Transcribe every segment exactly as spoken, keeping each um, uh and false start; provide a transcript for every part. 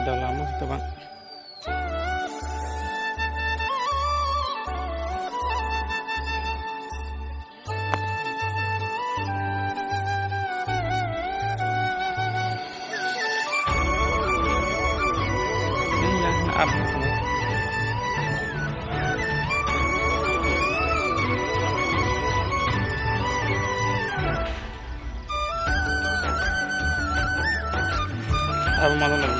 Dala mo to bang. Abo malo nang.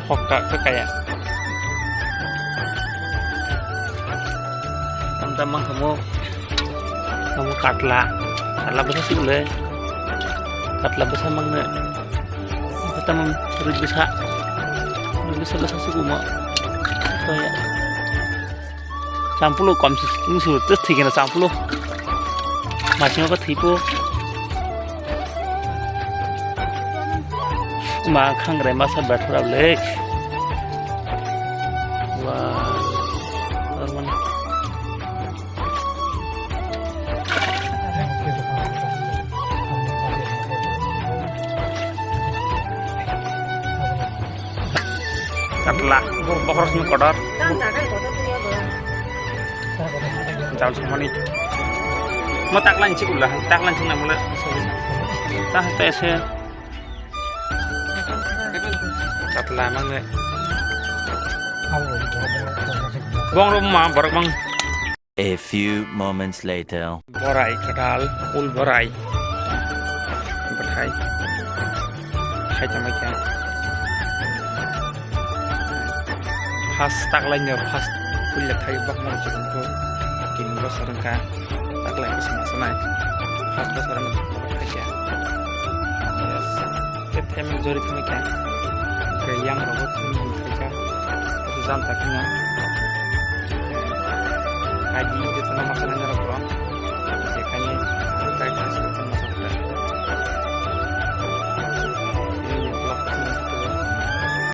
Hokka khe kaya. Tamta mangkha mo. Tamo katla, katla bwsa sukle, katla bwsa mangno, tamo rwk bwsa, rwk bwsa bwsa sukumo, champulu kom se wngsu tei thwikeno champulu, masima khe thwipo, ma khangrai masa bethora le, wa, armani. Katla, bor-, bokhorok sini kotor. Jal samani. Mo takla inchi kula, takla inchi namule. Tah, tah, ese. Katla, mangge. Bong rom ma, borok bang. A few moments later. Borai kwtal, ul borai. Bwthai. Khai tongmai kha. First taklaino, first puila khai bakmani chukungkhu. Tini bosor wngkha. Taklai khe sama sanai. First bosor wngkha khai kha. Yes. Tei thaiman jori thangwi kha. Tei yang rogo thangwi thangwi kha. Tei janta kheno. Kaji jotono masa nai norok bo. Je kani aro kai thang suru thang masa kha. Ini vlog sini